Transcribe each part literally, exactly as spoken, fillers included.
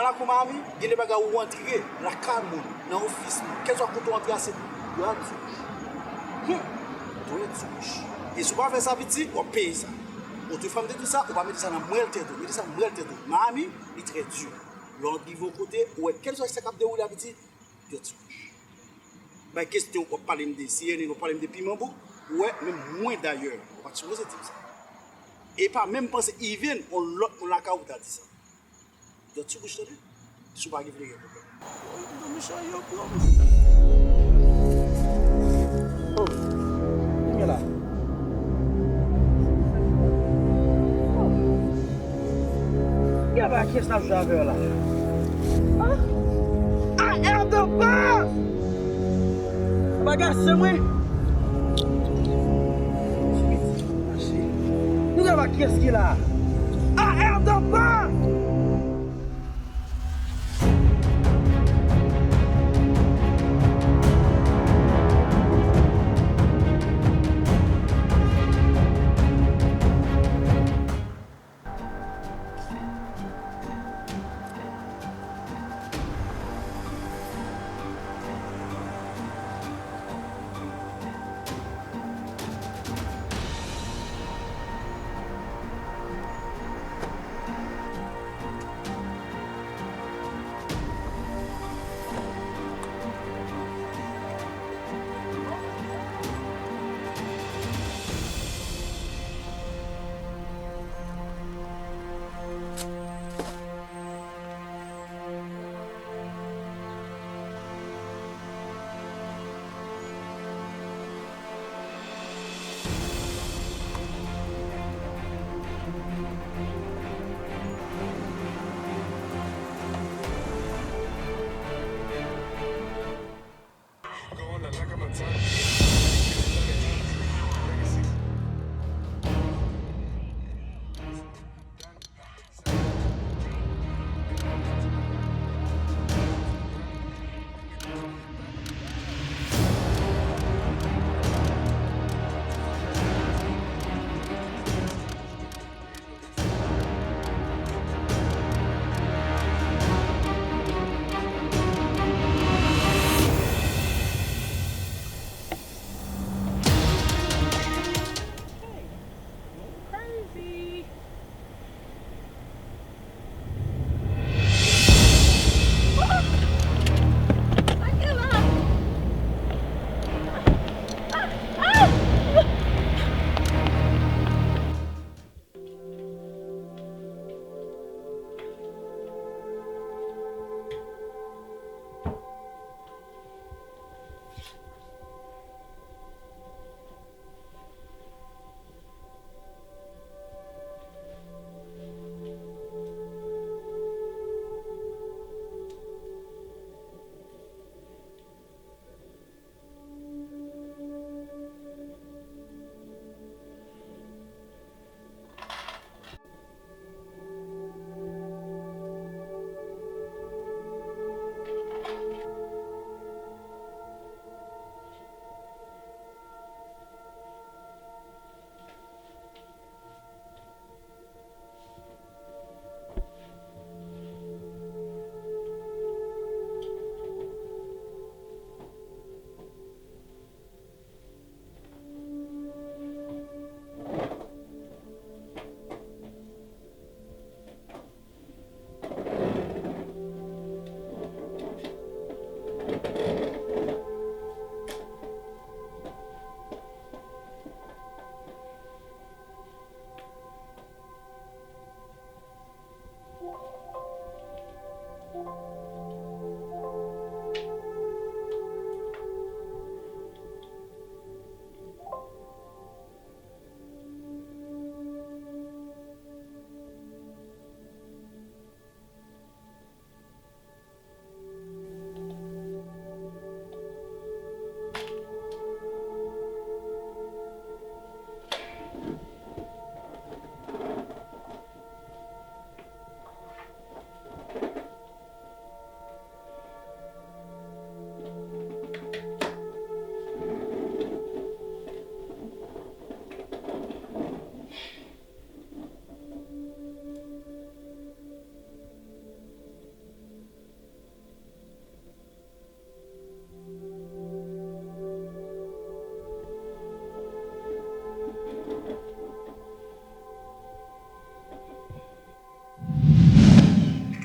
Lakou Miami, gen de bagay ou antre lakay moun, nan ofis moun, kèlswa kote w antre a, se dwèt sou bouch. Hmm. Dwèt sou bouch. E si w pa fè sa, piti, w ap peye sa. Otrefwa, m te di w sa, ou pa mete sa nan mwèl tèt ou. Mete sa nan mwèl tèt ou. Miami, li trè di. Lè w rive yon kote, ou wè kèlswa sa k ap dewoule a, piti, dwèt sou bouch. Bay kesyon, w ap pale m de C N N, w ap pale m de piman bouk, ou wè, menm mwen dayè, ou pa t sipoze di m sa. E pa menm panse even yon lòt moun lakay ou ta di sa. Dwèt sou bouch, tande. Si w pa gen vle gen pwoblèm. Oh, kounye la. Oh. Gade kiyès l ap jwe avè yo la. Ah! A R de baz! Bagay se mwen. Mache. Nou gade kiyès ki la. A R de baz!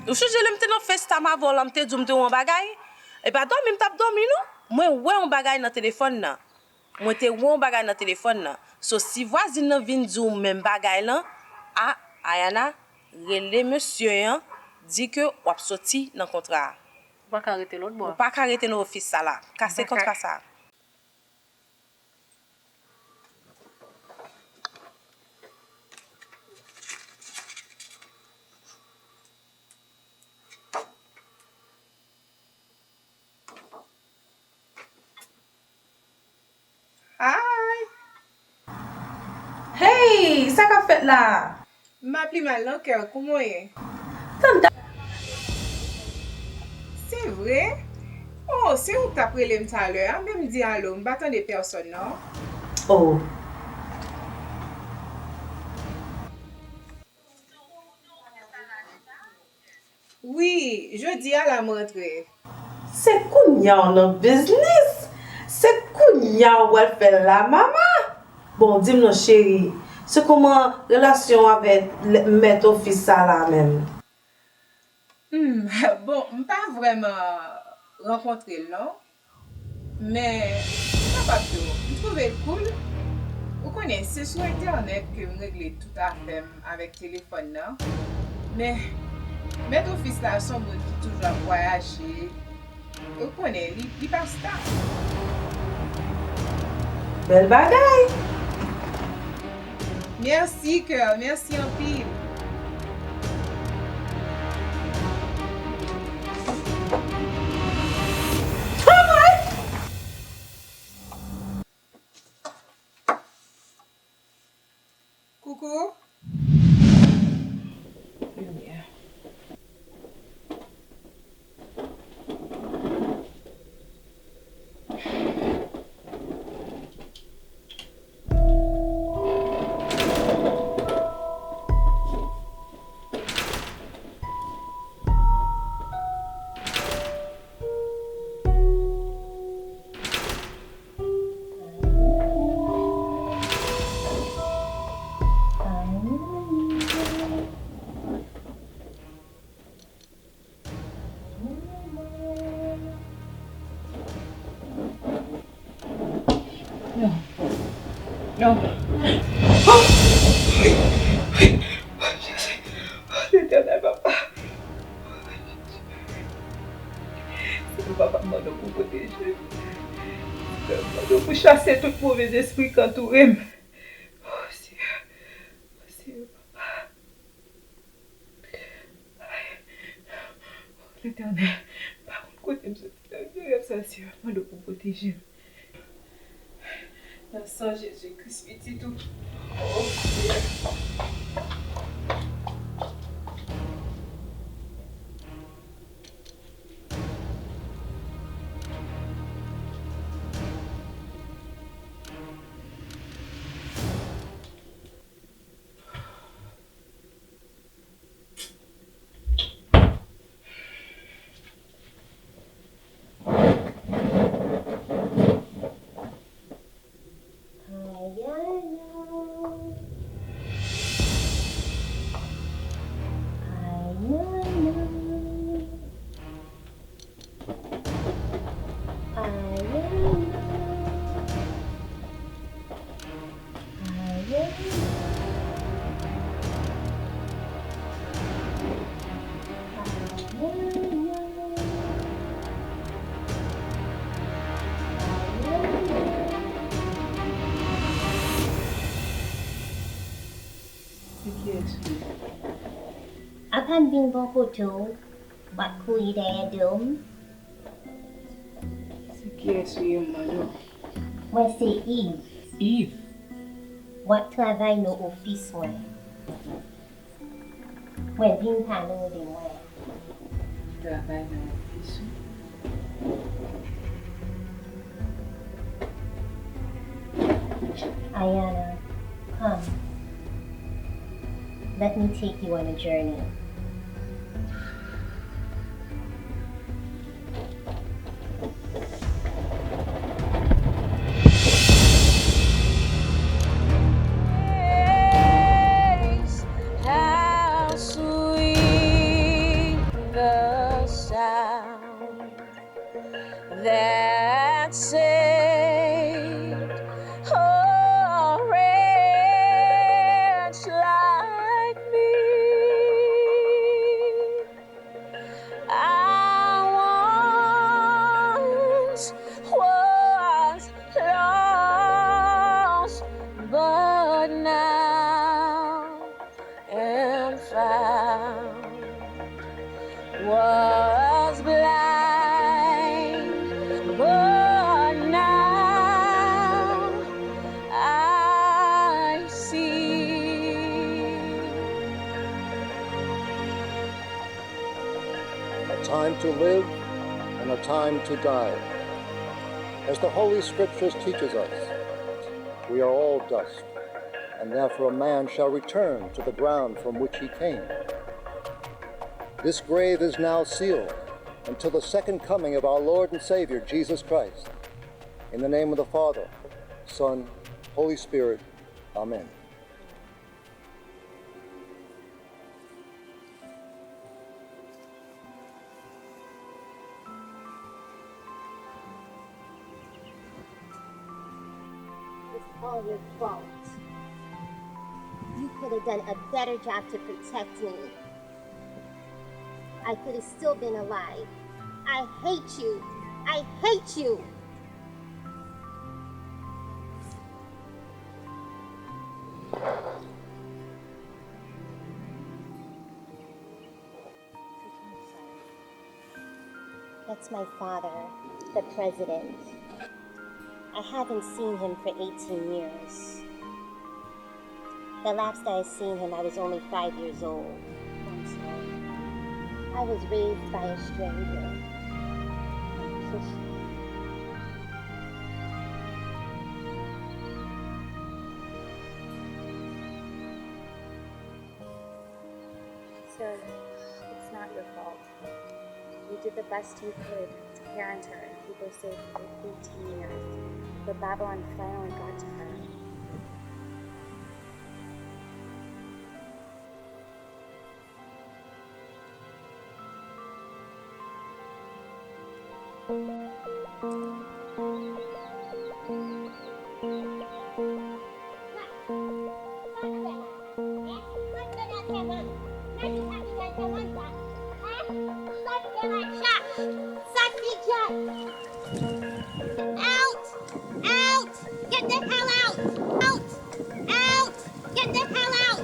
Ou sonje lè m te nan FaceTime avè w la, m te di w m te wè yon bagay? E pa dòmi m t ap dòmi, non. Mwen wè yon bagay nan telefòn nan. Mwen te wè yon bagay nan telefòn nan. So, si vwazin nan vin di w menm bagay lan, a, Ayana, rele mesye an, di ke w ap soti nan kontra a. Ou pa ka rete lòt bò. Ou pa ka rete nan ofis sa la. Kase kontra sa. Hi! Hey! Sa k ap fèt la? M pa pi mal non, kè, kouman w ye? Tanta. Se vre? Oh, se ou k t ap rele m talè a, men m di alo, m pa tande pèsòn non. Oh. Wi, jodi a la m rantre. Se kounya w nan biznis? Se kounya w pral fè l la, mama? Bon, di m non, cheri, se kòman relasyon w avèk lè, mèt ofis sa la menm? Hmm, bon, m pa vrèman rankontre l non. Men, m kapab di w, m twouve l cool. Ou konnen, se sou entènèt ke m regle tout afè m avèk telefòn nan. Men, mèt ofis la se yon moun ki toujou ap vwayaje. Ou konnen, li, li pa stab. Bèl bagay! Mèsi, kè, mèsi anpil. Koukou. Limyè. Non. Non. Oh! Jezi. Oh, Letènèl, papa. Senyè, papa, m mande w pou w pwoteje m. Senyè, m mande w pou w chase tout move espri k antoure m. Oh, Senyè. Oh, Senyè, papa. Letènèl, m pa konn kote m soti nan vye rèv sa, Senyè, m mande w pou w pwoteje m. Nan san Jezi Kris, pitit ou. Oh, Senyè. Se kiyès ou ye? Apa m vin bò kote w, w ap kouri dèyè do m? Se kiyès ou ye, m mande w? Mwen se Yves. Yves? W ap travay nan ofis mwen. Mwen vin pale w de mwen. Travay nan ofis ou? Ayana, come. Let me take you on a journey. How sweet Now am found. Was blind, but now I see. A time to live and a time to die. As the Holy Scriptures teaches us, we are all dust, and therefore man shall return to the ground from which he came. This grave is now sealed until the second coming of our Lord and Savior, Jesus Christ. In the name of the Father, Son, Holy Spirit, Amen. It's all your fault. You could have done a better job to protect me. I could have still been alive. I hate you. I hate you. That's my father, the president. I haven't seen him for eighteen years. The last I seen him, I was only five years old. I'm sorry. I was raised by a stranger. I'm so sorry. Sir, it's not your fault. You did the best you could to parent her and keep her safe for eighteen years, but Babylon finally got to her. Out! Out! Get the hell out! Out! Out! Get the hell out!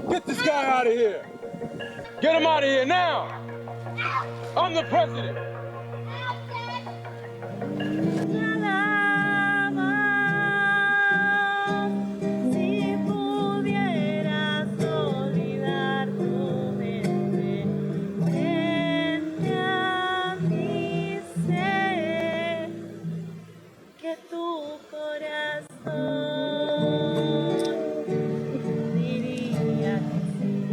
Get this guy out of here! Get him out of here now! I'm the president! Si pudieras olvidar tu mente, frente a mí, sé que tu corazón diría que sí.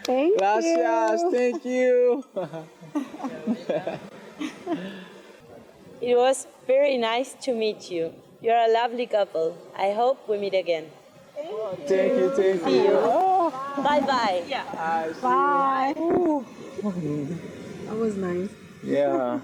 Thank Gracias, you. Thank you. It was very nice to meet you. You're a lovely couple. I hope we meet again. Thank you, thank See you. you. Oh, Bye bye. I see. Bye. That was nice. Yeah.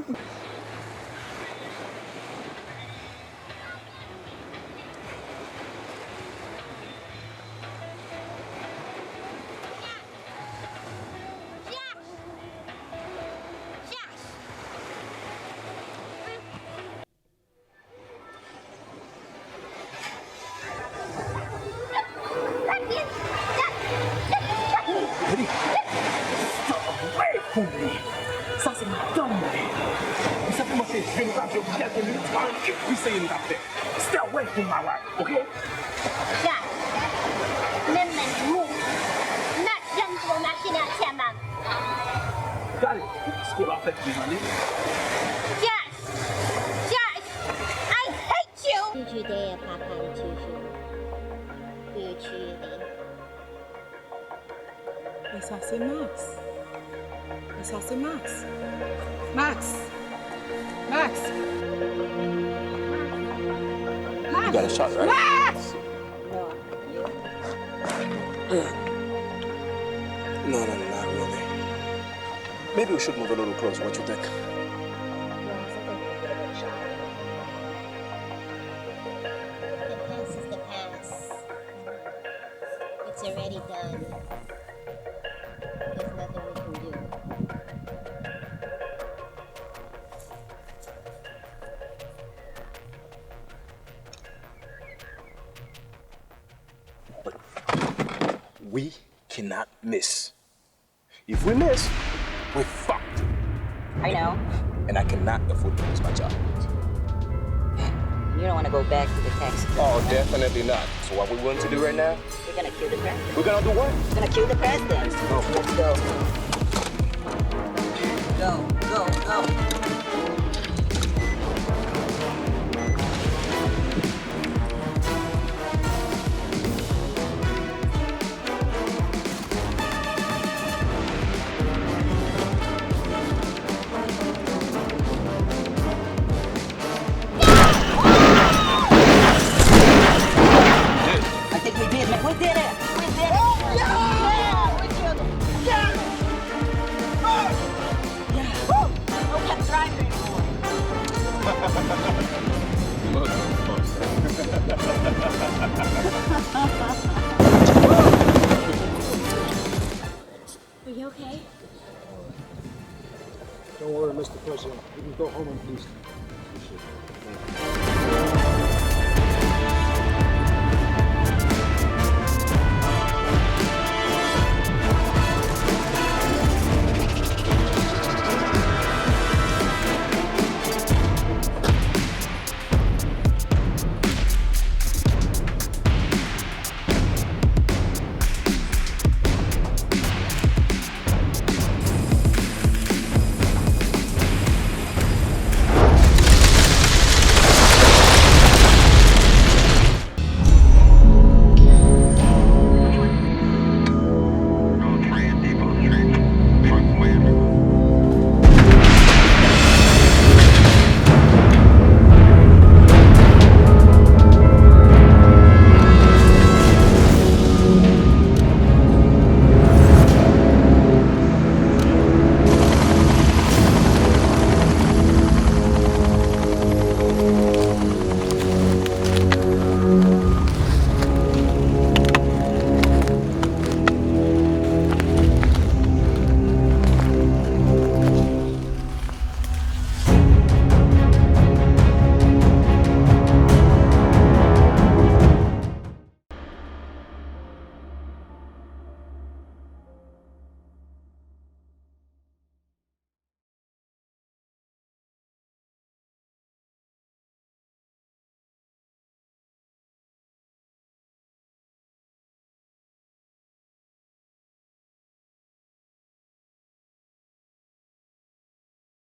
Stay away from me! Sa se madanm mwen! Ou senpleman se jwenn ou t ap jwe pou kèlke minit, se pa yon kit pise li t ap fè. Stay away from my wife, ok? Jack, men men mou. Not done for machine at Temam. Gade, kou piskol ap fè krim an li. Jack! Jack! I hate you! Toujou dèyè papa m toujou. Pou yo tiye li. E sa se Max. E sa se Max. Max! Max! Max! You got a shot, right? Max! No, no, no, not really. Maybe we should move a little closer. What you think? The past is the past. It's already done. There's nothing we can do. We cannot miss. If we miss, we're fucked. I know. And I cannot afford to lose my job. You don't want to go back to the tax. Oh, definitely not. So what we going to do right now? We're gonna kill the president. We're gonna do what? We're gonna kill the president. Let's go. Let's go. Go, go, go. I think we did, man. We did it. We did it. Yeah! We killed him. Yeah! Yeah. Woo! No cap driving anymore. Are you okay? Don't worry, Mister President. You can go home in peace. Appreciate it. Thank you.